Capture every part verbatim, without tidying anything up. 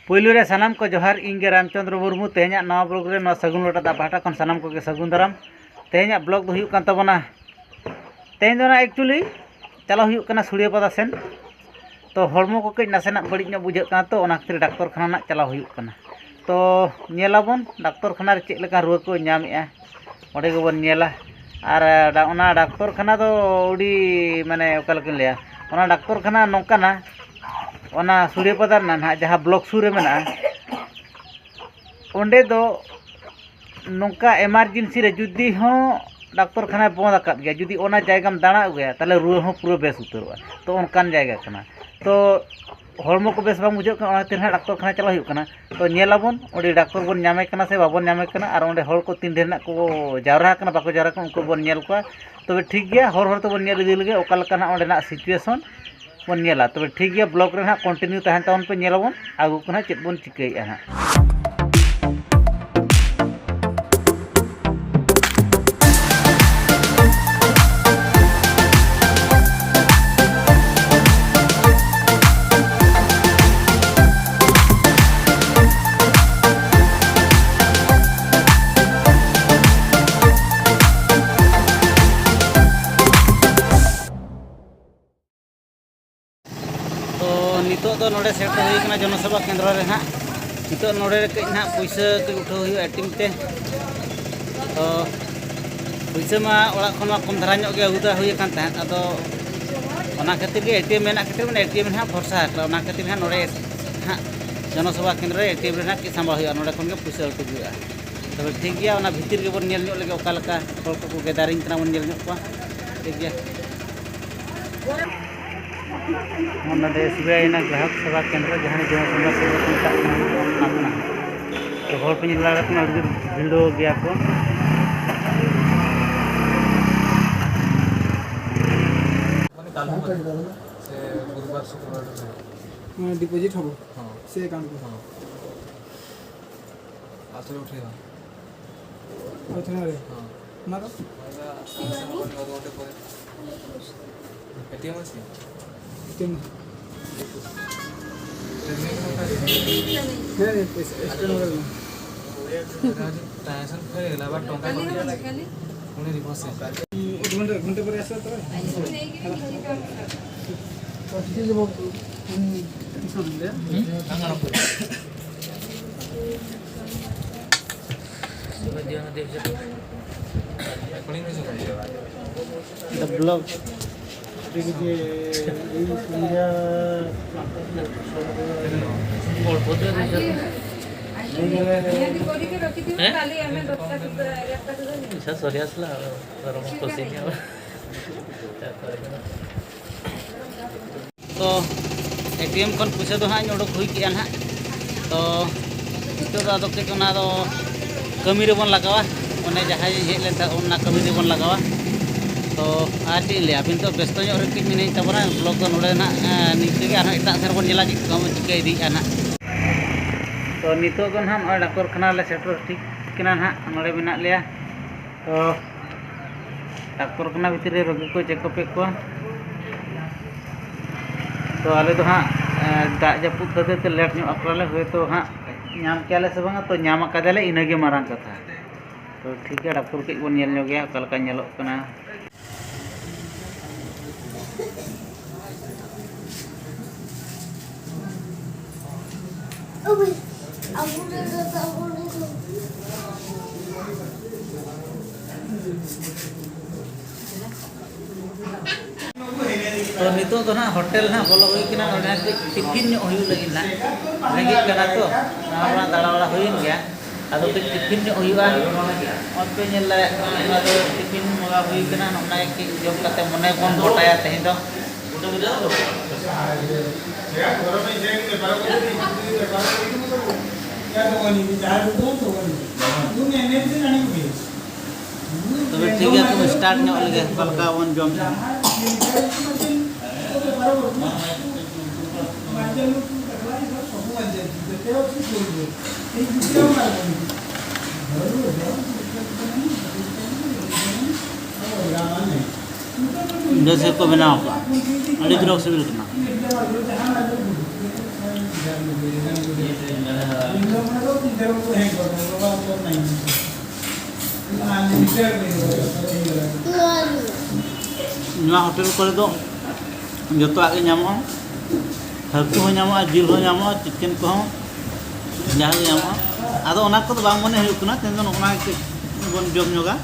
ᱯᱳᱭᱞᱳ ᱨᱮ ᱥᱟᱱᱟᱢ ᱠᱚ ᱡᱚᱦᱟᱨ, ᱤᱧ ᱜᱮ ᱨᱟᱢᱪᱚᱸᱫᱽᱨᱚ ᱢᱩᱨᱢᱩ᱾ ᱛᱮᱦᱮᱧᱟᱜ ᱱᱟᱣᱟ ᱵᱞᱚᱜ ᱨᱮ ᱱᱚᱣᱟ ᱥᱟᱹᱜᱩᱱ ᱞᱚᱴᱟ ᱫᱟᱜ ᱯᱟᱦᱴᱟ ᱠᱷᱚᱱ ᱥᱟᱱᱟᱢ ᱠᱚᱜᱮ ᱥᱟᱹᱜᱩᱱ ᱫᱟᱨᱟᱢ᱾ ᱛᱮᱦᱮᱧᱟᱜ ᱵᱞᱚᱜ ᱫᱚ ᱦᱩᱭᱩᱜ ᱠᱟᱱ ᱛᱟᱵᱚᱱᱟ, ᱛᱮᱦᱮᱧ ᱫᱚ ᱱᱟᱜ ᱮᱠᱪᱩᱭᱮᱞᱤ ᱪᱟᱞᱟᱣ ᱦᱩᱭᱩᱜ ᱠᱟᱱᱟ ᱥᱩᱲᱤᱭᱟᱹ ᱯᱟᱛᱟ ᱥᱮᱱ᱾ ᱛᱚ ᱦᱚᱲᱢᱚ ᱠᱚ ᱠᱟᱹᱡ ᱱᱟᱥᱮᱱᱟᱜ ᱵᱟᱹᱲᱤᱡ ᱧᱚᱜ ᱵᱩᱡᱷᱟᱹᱜ ᱠᱟᱱᱟ, ᱛᱚ ᱚᱱᱟ ᱠᱷᱟᱹᱛᱤᱨ ᱰᱟᱠᱛᱚᱨ ᱠᱷᱟᱱᱟ ᱱᱟᱜ ᱪᱟᱞᱟᱣ ᱦᱩᱭᱩᱜ ᱠᱟᱱᱟ᱾ ᱛᱚ ᱧᱮᱞᱟᱵᱚᱱ ᱰᱟᱠᱛᱚᱨ ᱠᱷᱟᱱᱟ ᱨᱮ ᱪᱮᱫ ᱞᱮᱠᱟ ᱨᱩᱣᱟᱹ ᱠᱚ ᱧᱟᱢᱮᱜᱼᱟ, ᱚᱸᱰᱮ ᱜᱮᱵᱚᱱ ᱧᱮᱞᱟ᱾ ᱟᱨ ᱰᱟ-, ᱚᱱᱟ ᱰᱟᱠᱛᱚᱨ ᱠᱷᱟᱱᱟ ᱫᱚ ᱟᱹᱰᱤ, ᱢᱟᱱᱮ, ᱚᱠᱟ ᱞᱮᱠᱟᱧ ᱞᱟᱹᱭᱟ, ᱚᱱᱟ ᱰᱟᱠᱛᱚᱨ ᱠᱷᱟᱱᱟ ᱱᱚᱝᱠᱟᱱᱟ, ᱚᱱᱟ ᱥᱩᱲᱤᱭᱟᱹ ᱯᱟᱛᱟ ᱨᱮᱱᱟᱜ ᱱᱟᱦᱟᱜ ᱡᱟᱦᱟᱸ ᱵᱞᱚᱠ ᱥᱩᱨ ᱨᱮ ᱢᱮᱱᱟᱜᱼᱟ, ᱚᱸᱰᱮ ᱫᱚ ᱱᱚᱝᱠᱟ ᱮᱢᱟᱨᱡᱮᱱᱥᱤ ᱨᱮ ᱡᱩᱫᱤ ᱦᱚᱸ ᱰᱟᱠᱛᱚᱨ ᱠᱷᱟᱱᱟᱭ ᱵᱚᱱᱫ ᱟᱠᱟᱫ ᱜᱮᱭᱟ, ᱡᱩᱫᱤ ᱚᱱᱟ ᱡᱟᱭᱜᱟᱢ ᱫᱟᱬᱟ ᱟᱹᱜᱩᱭᱟ, ᱛᱟᱦᱚᱞᱮ ᱨᱩᱣᱟᱹ ᱦᱚᱸ ᱯᱩᱨᱟᱹ ᱵᱮᱥ ᱩᱛᱟᱹᱨᱚᱜᱼᱟ᱾ ᱛᱚ ᱚᱱᱠᱟᱱ ᱡᱟᱭᱜᱟ ᱠᱟᱱᱟ᱾ ᱛᱚ ᱦᱚᱲᱢᱚ ᱠᱚ ᱵᱮᱥ ᱵᱟᱝ ᱵᱩᱡᱷᱟᱹᱜ ᱠᱟᱱᱟ, ᱚᱱᱟ ᱠᱷᱟᱹᱛᱤᱨ ᱦᱟᱸᱜ ᱰᱟᱠᱛᱚᱨ ᱠᱷᱟᱱᱟ ᱪᱟᱞᱟᱜ ᱦᱩᱭᱩᱜ ᱠᱟᱱᱟ᱾ ᱛᱚ ᱧᱮᱞᱟᱵᱚᱱ ᱚᱸᱰᱮ ᱰᱟᱠᱛᱚᱨ ᱵᱚᱱ ᱧᱟᱢᱮ ᱠᱟᱱᱟ ᱥᱮ ᱵᱟᱵᱚᱱ ᱧᱟᱢᱮ ᱠᱟᱱᱟ, ᱟᱨ ᱚᱸᱰᱮ ᱦᱚᱲ ᱠᱚ ᱛᱤᱱ ᱰᱷᱮᱨ ᱱᱟᱜ ᱠᱚ ᱡᱟᱣᱨᱟ ᱟᱠᱟᱱᱟ ᱵᱟᱠᱚ ᱡᱟᱣᱨᱟ ᱟᱠᱟᱱᱟ, ᱩᱱᱠᱩ ᱵᱚᱱ ᱧᱮᱞ ᱠᱚᱣᱟ᱾ ᱛᱚᱵᱮ ᱴᱷᱤᱠ ᱜᱮᱭᱟ, ᱦᱚᱨ ᱦᱚᱨ ᱛᱮᱵᱚᱱ ᱧᱮᱞ ᱤᱫᱤ ᱞᱮᱜᱮ ᱚᱠᱟ ᱞᱮᱠᱟ ᱱᱟᱜ ᱚᱸᱰᱮᱱᱟᱜ ᱥᱤᱪᱩᱭᱮᱥᱚᱱ ᱵᱚᱱ ᱧᱮᱞᱟ᱾ ᱛᱚᱵᱮ ᱴᱷᱤᱠ ᱜᱮᱭᱟ, ᱵᱞᱚᱜ ᱨᱮ ᱱᱟᱦᱟᱜ ᱠᱚᱱᱴᱤᱱᱤᱭᱩ ᱛᱟᱦᱮᱱ ᱛᱟᱵᱚᱱ ᱯᱮ, ᱧᱮᱞᱟᱵᱚᱱ ᱟᱹᱜᱩ ᱠᱚ ᱱᱟᱦᱟᱜ ᱪᱮᱫ ᱵᱚᱱ ᱪᱤᱠᱟᱹᱭᱮᱫᱼᱟ ᱱᱟᱦᱟᱜ᱾ ᱛᱚ ᱱᱤᱛᱚᱜ ᱫᱚ ᱱᱚᱰᱮ ᱥᱮᱴᱮᱨ ᱦᱩᱭ ᱠᱟᱱᱟ ᱡᱚᱱᱚᱥᱮᱵᱟ ᱠᱮᱱᱫᱨᱚ ᱨᱮ ᱱᱟᱦᱟᱜ᱾ ᱱᱤᱛᱚᱜ ᱱᱚᱰᱮ ᱨᱮ ᱠᱟᱹᱡ ᱱᱟᱦᱟᱜ ᱯᱩᱭᱥᱟᱹ ᱠᱟᱹᱡ ᱩᱴᱷᱟᱹᱣ ᱦᱩᱭᱩᱜᱼᱟ ᱮ ᱴᱤ ᱮᱢ ᱛᱮ᱾ ᱛᱚ ᱯᱩᱭᱥᱟᱹ ᱢᱟ ᱚᱲᱟᱜ ᱠᱷᱚᱱ ᱢᱟ ᱠᱚᱢ ᱫᱷᱟᱨᱟ ᱧᱚᱜ ᱜᱮ ᱟᱹᱜᱩ ᱫᱚ ᱦᱩᱭ ᱟᱠᱟᱱ ᱛᱟᱦᱮᱸᱫ, ᱟᱫᱚ ᱚᱱᱟ ᱠᱷᱟᱹᱛᱤᱨ ᱜᱮ ᱮ ᱴᱤ ᱮᱢ ᱢᱮᱱᱟᱜ ᱠᱷᱟᱹᱛᱤᱨ ᱢᱟᱱᱮ ᱮ ᱴᱤ ᱮᱢ ᱨᱮ ᱱᱟᱦᱟᱜ ᱵᱷᱚᱨᱥᱟ ᱟᱠᱟᱱᱟ, ᱚᱱᱟ ᱠᱷᱟᱹᱛᱤᱨ ᱱᱟᱦᱟᱜ ᱱᱚᱰᱮ ᱱᱟᱦᱟᱜ ᱡᱚᱱᱚᱥᱮᱵᱟ ᱠᱮᱱᱫᱨᱚ ᱨᱮ ᱮ ᱴᱤ ᱮᱢ ᱨᱮ ᱱᱟᱦᱟᱜ ᱠᱟᱹᱡ ᱥᱟᱸᱵᱟᱣ ᱦᱩᱭᱩᱜᱼᱟ, ᱱᱚᱰᱮ ᱠᱷᱚᱱ ᱜᱮ ᱯᱩᱭᱥᱟᱹ ᱩᱴᱷᱟᱹᱣ ᱦᱩᱭᱩᱜᱼᱟ᱾ ᱛᱚᱵᱮ ᱴᱷᱤᱠ ᱜᱮᱭᱟ, ᱚᱱᱟ ᱵᱷᱤᱛᱤᱨ ᱜᱮᱵᱚᱱ ᱧᱮᱞ ᱧᱚᱜ ᱞᱮᱜᱮ ᱚᱠᱟ ᱞᱮᱠᱟ ᱦᱚᱲ ᱠᱚᱠᱚ ᱜᱮᱫᱟᱨᱤᱝ ᱠᱟᱱᱟ, ᱵᱚᱱ ᱧᱮᱞ ᱧᱚᱜ ᱠᱚᱣᱟ᱾ ᱴᱷᱤᱠ ᱜᱮᱭᱟ᱾ ᱱᱚᱰᱮ ᱮᱥ ᱵᱤ ᱟᱭ ᱨᱮᱱᱟᱜ ᱜᱨᱟᱦᱚᱠ ᱥᱮᱵᱟ ᱠᱮᱱᱫᱨᱚ, ᱡᱟᱦᱟᱸ ᱨᱮ ᱡᱚᱱᱚ ᱥᱮᱵᱟ ᱠᱮᱱᱫᱨᱚ ᱠᱚ ᱢᱮᱛᱟᱜ ᱠᱟᱱᱟ, ᱚᱱᱟ ᱠᱟᱱᱟ᱾ ᱛᱚ ᱦᱚᱲ ᱠᱚ ᱧᱮᱞ ᱫᱟᱲᱮᱭᱟᱜ ᱠᱟᱱᱟ, ᱟᱹᱰᱤ ᱡᱳᱨ ᱵᱷᱤᱲ ᱜᱮᱭᱟ ᱠᱚ᱾ ᱢᱟᱱᱮ ᱠᱟᱞ ᱦᱚᱸ ᱵᱟᱝ, ᱥᱮ ᱵᱩᱫᱷᱵᱟᱨ ᱥᱩᱠᱨᱵᱟᱨ ᱦᱚᱸ᱾ ᱢᱟᱱᱮ ᱰᱤᱯᱚᱡᱤᱴ ᱦᱚᱵᱚ? ᱦᱚᱸ᱾ ᱥᱮ ᱮᱠᱟᱣᱩᱱᱴ ᱠᱚ? ᱦᱚᱸ᱾ ᱟᱨ ᱛᱚᱵᱮ ᱩᱴᱷᱟᱹᱭᱟ? ᱦᱳᱭ, ᱛᱷᱚᱲᱟ ᱨᱮ᱾ ᱦᱚᱸ᱾ ᱚᱱᱟ ᱫᱚ? ᱚᱱᱟ ᱫᱚ ᱟᱫᱷᱟ ᱜᱷᱚᱱᱴᱟ ᱯᱚᱨᱮ᱾ ᱮ ᱴᱤ ᱮᱢ ᱟᱪᱪᱷᱟ? A T M. ᱦᱮᱸ, ᱥᱴᱮᱱ ᱨᱮ᱾ ᱴᱟᱭᱥᱚᱱ ᱯᱷᱮᱞ ᱦᱮᱡ ᱮᱱᱟ, ᱟᱵᱟᱨ ᱴᱚᱝᱠᱟ ᱠᱚ ᱮᱢᱟ᱾ ᱩᱱᱤ ᱨᱤᱵᱷᱟᱨᱥ ᱮᱱᱟ᱾ ᱜᱷᱚᱱᱴᱟ, ᱜᱷᱚᱱᱴᱟ ᱯᱚᱨᱮ ᱟᱥᱟ ᱛᱚ᱾ The vlog. ᱛᱚ, ᱮ ᱴᱤ ᱮᱢ ᱠᱷᱚᱱ ᱯᱩᱭᱥᱟᱹ ᱫᱚ ᱦᱟᱸᱜ ᱤᱧ ᱚᱰᱚᱠ ᱦᱩᱭ ᱠᱮᱜᱼᱟ ᱱᱟᱦᱟᱜ᱾ ᱛᱚ, ᱱᱤᱛᱚᱜ ᱫᱚ ᱟᱫᱚ ᱠᱟᱹᱡ ᱚᱱᱟ ᱫᱚ ᱠᱟᱹᱢᱤ ᱨᱮᱵᱚᱱ ᱞᱟᱜᱟᱣᱟ᱾ ᱚᱱᱮ ᱡᱟᱦᱟᱸᱭ ᱦᱮᱡ ᱞᱮᱱ ᱛᱟᱦᱮᱸᱫ, ᱚᱱᱟ ᱠᱟᱹᱢᱤ ᱨᱮᱵᱚᱱ ᱞᱟᱜᱟᱣᱟ᱾ ᱛᱚ, ᱟᱨ ᱪᱮᱫ ᱤᱧ ᱞᱟᱹᱭᱟ, ᱟᱹᱵᱤᱱ ᱫᱚ ᱵᱮᱥᱛᱚ ᱧᱚᱜ ᱨᱮ ᱠᱟᱹᱡ ᱢᱮᱱᱟᱧ ᱛᱟᱵᱚᱱᱟ᱾ ᱵᱞᱚᱜ ᱫᱚ ᱱᱚᱰᱮ ᱱᱟᱦᱟᱜ, ᱮᱸ, ᱱᱤᱝᱠᱟᱹ ᱜᱮ᱾ ᱟᱨᱦᱚᱸ ᱮᱴᱟᱜ ᱥᱮᱫ ᱨᱮᱵᱚᱱ ᱧᱮᱞᱟ ᱪᱮᱫ ᱠᱚ ᱪᱤᱠᱟᱹ ᱤᱫᱤᱭᱮᱫᱼᱟ ᱱᱟᱦᱟᱜ᱾ ᱛᱚ, ᱱᱤᱛᱚᱜ ᱫᱚ ᱱᱟᱦᱟᱜ ᱱᱚᱜᱼᱚᱭ ᱰᱟᱠᱛᱚᱨ ᱠᱷᱟᱱᱟ ᱞᱮ ᱥᱮᱴᱮᱨ ᱴᱷᱤᱠ ᱠᱟᱱᱟ ᱱᱟᱦᱟᱜ᱾ ᱱᱚᱰᱮ ᱢᱮᱱᱟᱜ ᱞᱮᱭᱟ᱾ ᱛᱚ, ᱰᱟᱠᱛᱚᱨ ᱠᱷᱟᱱᱟ ᱵᱷᱤᱛᱨᱤ ᱨᱮ ᱨᱳᱜᱤ ᱠᱚ ᱪᱮᱠ ᱟᱯᱮᱫ ᱠᱚᱣᱟ᱾ ᱛᱚ, ᱟᱞᱮ ᱫᱚ ᱦᱟᱸᱜ, ᱮ, ᱫᱟᱜ ᱡᱟᱹᱯᱩᱫ ᱠᱷᱟᱹᱛᱤᱨ ᱛᱮ ᱞᱮᱴ ᱧᱚᱜ ᱟᱠᱟᱱᱟᱞᱮ᱾ ᱦᱳᱭᱛᱳ ᱦᱟᱸᱜ ᱧᱟᱢ ᱠᱮᱭᱟᱞᱮ ᱥᱮ ᱵᱟᱝᱟ, ᱛᱚ, ᱧᱟᱢ ᱟᱠᱟᱫᱟᱞᱮ, ᱤᱱᱟᱹᱜᱮ ᱢᱟᱨᱟᱝ ᱠᱟᱛᱷᱟ᱾ ᱛᱚ, ᱴᱷᱤᱠ ᱜᱮᱭᱟ, ᱰᱟᱠᱛᱚᱨ ᱠᱟᱹᱡ ᱵᱚᱱ ᱧᱮᱞ ᱧᱚᱜᱮᱭᱟ, ᱚᱠᱟ ᱞᱮᱠᱟ ᱧᱮᱞᱚᱜ ᱠᱟᱱᱟ᱾ ᱛᱚ, ᱱᱤᱛᱚᱜ ᱫᱚ ᱱᱟᱦᱟᱜ ᱦᱳᱴᱮᱞ ᱱᱟᱦᱟᱜ ᱵᱚᱞᱚ ᱦᱩᱭ ᱠᱟᱱᱟ᱾ ᱱᱚᱰᱮ ᱱᱟᱦᱟᱜ ᱠᱟᱹᱡ ᱴᱤᱯᱷᱤᱱ ᱧᱚᱜ ᱦᱩᱭᱩᱜ ᱞᱟᱹᱜᱤᱫ ᱱᱟᱦᱟᱜ᱾ ᱨᱮᱸᱜᱮᱡ ᱠᱟᱱᱟ ᱛᱚ, ᱫᱟᱬᱟ ᱵᱟᱲᱟ, ᱫᱟᱬᱟ ᱵᱟᱲᱟ ᱦᱩᱭᱮᱱ ᱜᱮᱭᱟ᱾ ᱟᱫᱚ ᱠᱟᱹᱡ ᱴᱤᱯᱷᱤᱱ ᱧᱚᱜ ᱦᱩᱭᱩᱜᱼᱟ᱾ ᱱᱚᱜᱼᱚᱭ ᱯᱮ ᱧᱮᱞ ᱫᱟᱲᱮᱭᱟᱜ ᱠᱟᱱᱟ, ᱱᱚᱣᱟ ᱫᱚ ᱴᱤᱯᱷᱤᱱ ᱢᱟᱜᱟ ᱦᱩᱭ ᱠᱟᱱᱟ᱾ ᱱᱚᱜᱼᱚ ᱱᱟ ᱜᱮ ᱠᱟᱹᱡ ᱡᱚᱢ ᱠᱟᱛᱮ ᱢᱚᱱᱮ ᱵᱚᱱ ᱜᱚᱴᱟᱭᱟ ᱛᱮᱦᱮᱧ ᱫᱚ᱾ ᱛᱚᱵᱮ ᱴᱷᱤᱠ ᱜᱮᱭᱟ, ᱛᱚᱵᱮ ᱥᱴᱟᱨᱴ ᱧᱚᱜ ᱞᱮᱜᱮ, ᱚᱠᱟ ᱞᱮᱠᱟ ᱵᱚᱱ ᱡᱚᱢ ᱮᱫᱟ᱾ ᱵᱮᱥ ᱜᱮᱠᱚ ᱵᱮᱱᱟᱣ ᱠᱟᱜᱼᱟ, ᱟᱹᱰᱤ ᱪᱚᱨᱚᱠ ᱥᱤᱵᱤᱞ ᱠᱟᱱᱟ᱾ ᱱᱚᱣᱟ ᱦᱳᱴᱮᱞ ᱠᱚᱨᱮ ᱫᱚ ᱡᱚᱛᱚᱣᱟᱜ ᱜᱮ ᱧᱟᱢᱚᱜᱼᱟ᱾ ᱦᱟᱹᱠᱩ ᱦᱚᱸ ᱧᱟᱢᱚᱜᱼᱟ, ᱡᱤᱞ ᱦᱚᱸ ᱧᱟᱢᱚᱜᱼᱟ, ᱪᱤᱠᱮᱱ ᱠᱚᱦᱚᱸ ᱡᱟᱦᱟᱸ ᱜᱮ ᱧᱟᱢᱚᱜᱼᱟ᱾ ᱟᱫᱚ ᱚᱱᱟ ᱠᱚᱫᱚ ᱵᱟᱝ ᱢᱚᱱᱮ ᱦᱩᱭᱩᱜ ᱠᱟᱱᱟ, ᱛᱮᱦᱮᱧ ᱫᱚ ᱱᱚᱜᱼᱚ ᱱᱟ ᱜᱮ ᱠᱟᱹᱡ ᱵᱚᱱ ᱡᱚᱢ ᱧᱚᱜᱟ᱾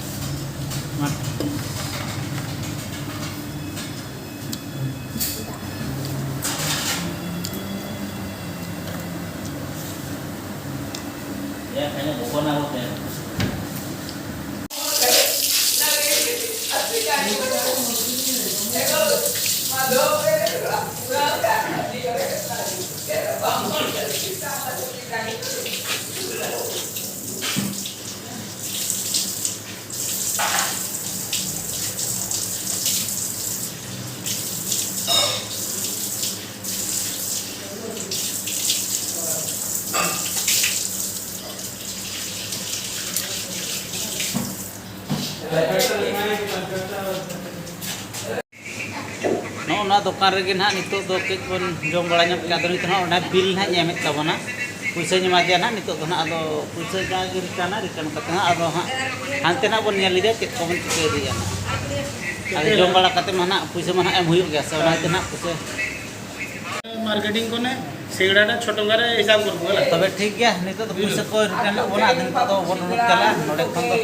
ᱱᱚᱜᱼᱚ ᱱᱚᱣᱟ ᱫᱚᱠᱟᱱ ᱨᱮᱜᱮ ᱱᱟᱦᱟᱜ ᱱᱤᱛᱚᱜ ᱫᱚ ᱠᱟᱹᱡ ᱵᱚᱱ ᱡᱚᱢ ᱵᱟᱲᱟ ᱧᱚᱜ ᱠᱮᱫᱟ᱾ ᱟᱫᱚ ᱱᱤᱛᱚᱜ ᱱᱟᱦᱟᱜ ᱚᱱᱟ ᱵᱤᱞ ᱱᱟᱦᱟᱜ ᱤᱧ ᱮᱢᱮᱫ ᱛᱟᱵᱚᱱᱟ, ᱯᱩᱭᱥᱟᱹᱧ ᱮᱢᱟ ᱫᱮᱭᱟ ᱱᱟᱦᱟᱜ ᱱᱤᱛᱚᱜ ᱫᱚ ᱱᱟᱦᱟᱜ᱾ ᱟᱫᱚ ᱯᱩᱭᱥᱟᱹ ᱡᱟᱜᱮ ᱨᱤᱴᱟᱨᱱᱟ, ᱨᱤᱴᱟᱨᱱ ᱠᱟᱛᱮ ᱱᱟᱦᱟᱜ ᱟᱫᱚ ᱦᱟᱸᱜ ᱦᱟᱱᱛᱮ ᱱᱟᱦᱟᱜ ᱵᱚᱱ ᱧᱮᱞ ᱤᱫᱤᱭᱟ ᱪᱮᱫ ᱠᱚᱵᱚᱱ ᱪᱤᱠᱟᱹ ᱤᱫᱤᱭᱟ ᱱᱟᱦᱟᱜ᱾ ᱟᱫᱚ ᱡᱚᱢ ᱵᱟᱲᱟ ᱠᱟᱛᱮ ᱢᱟ ᱱᱟᱦᱟᱜ ᱯᱩᱭᱥᱟᱹ ᱢᱟ ᱱᱟᱦᱟᱜ ᱮᱢ ᱦᱩᱭᱩᱜ ᱜᱮᱭᱟ ᱥᱮ, ᱚᱱᱟ ᱤᱭᱟᱹᱛᱮ ᱱᱟᱦᱟᱜ ᱯᱩᱭᱥᱟᱹ ᱢᱟᱨᱠᱮᱴᱤᱝ ᱠᱚᱱᱮ ᱥᱤᱸᱜᱲᱟᱴᱟ ᱪᱷᱚ ᱴᱚᱝᱜᱟ ᱨᱮ ᱦᱤᱥᱟᱵ ᱠᱚᱨᱵᱚ ᱦᱮᱞᱟ᱾ ᱛᱚᱵᱮ ᱴᱷᱤᱠ ᱜᱮᱭᱟ, ᱱᱤᱛᱚᱜ ᱫᱚ ᱯᱩᱭᱥᱟᱹ ᱠᱚ ᱨᱤᱴᱟᱨᱱ ᱮᱫ ᱵᱚᱱᱟ, ᱟᱫᱚ ᱱᱤᱛᱚᱜ ᱫᱚ ᱵᱚᱱ ᱩᱰᱩᱠ ᱪᱟᱞᱟᱜᱼᱟ ᱱᱚᱰᱮ ᱠᱷᱚᱱ ᱫᱚ᱾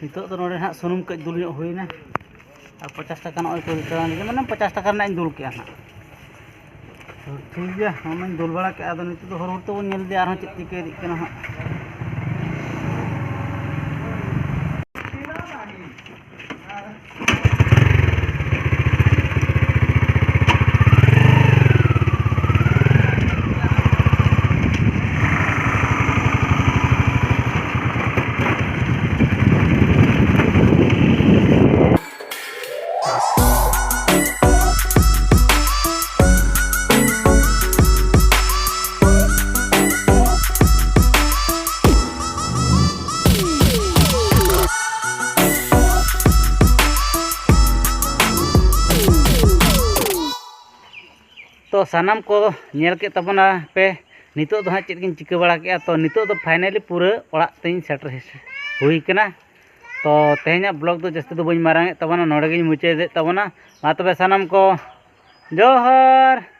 ᱱᱤᱛᱚᱜ ᱫᱚ ᱱᱚᱰᱮ ᱱᱟᱦᱟᱜ ᱥᱩᱱᱩᱢ ᱠᱟᱹᱡ ᱫᱩᱞ ᱧᱚᱜ ᱦᱩᱭᱱᱟ, ᱟᱨ ᱯᱚᱪᱟᱥ ᱴᱟᱠᱟ ᱱᱚᱜᱼᱚᱭ ᱠᱚ ᱨᱤᱴᱟᱨᱱ ᱞᱟᱹᱜᱤᱫ, ᱢᱟᱱᱮ ᱯᱚᱪᱟᱥ ᱴᱟᱠᱟ ᱨᱮᱱᱟᱜ ᱤᱧ ᱫᱩᱞ ᱠᱮᱜᱼᱟ ᱱᱟᱦᱟᱜ᱾ ᱛᱚ ᱴᱷᱤᱠ ᱜᱮᱭᱟ, ᱚᱱᱟᱧ ᱫᱩᱞ ᱵᱟᱲᱟ ᱠᱮᱜᱼᱟ᱾ ᱟᱫᱚ ᱱᱤᱛᱚᱜ ᱫᱚ ᱦᱚᱨ ᱦᱚᱨ ᱛᱮᱵᱚᱱ ᱧᱮᱞ ᱤᱫᱤᱭᱟ ᱟᱨᱦᱚᱸ ᱪᱮᱫ ᱪᱤᱠᱟᱹ ᱤᱫᱤᱜ ᱠᱟᱱᱟ ᱦᱟᱸᱜ᱾ ᱛᱚ ᱥᱟᱱᱟᱢ ᱠᱚ ᱧᱮᱞ ᱠᱮᱫ ᱛᱟᱵᱚᱱᱟ ᱯᱮ, ᱱᱤᱛᱚᱜ ᱫᱚ ᱦᱟᱸᱜ ᱪᱮᱫ ᱠᱤᱱ ᱪᱤᱠᱟᱹ ᱵᱟᱲᱟ ᱠᱮᱜᱼᱟ᱾ ᱛᱚ ᱱᱤᱛᱚᱜ ᱫᱚ finally ᱯᱩᱨᱟᱹ ᱚᱲᱟᱜ ᱛᱮᱧ ᱥᱮᱴᱮᱨ ᱦᱩᱭ ᱠᱟᱱᱟ᱾ ᱛᱚ ᱛᱮᱦᱮᱧᱟᱜ vlog ᱫᱚ ᱡᱟᱹᱥᱛᱤ ᱫᱚ ᱵᱟᱹᱧ ᱢᱟᱨᱟᱝ ᱮᱫ ᱛᱟᱵᱚᱱᱟ, ᱱᱚᱰᱮ ᱜᱤᱧ ᱢᱩᱪᱟᱹᱫᱮᱫ ᱛᱟᱵᱚᱱᱟ᱾ ᱢᱟ ᱛᱚᱵᱮ ᱥᱟᱱᱟᱢ ᱠᱚ ᱡᱚᱦᱟᱨ᱾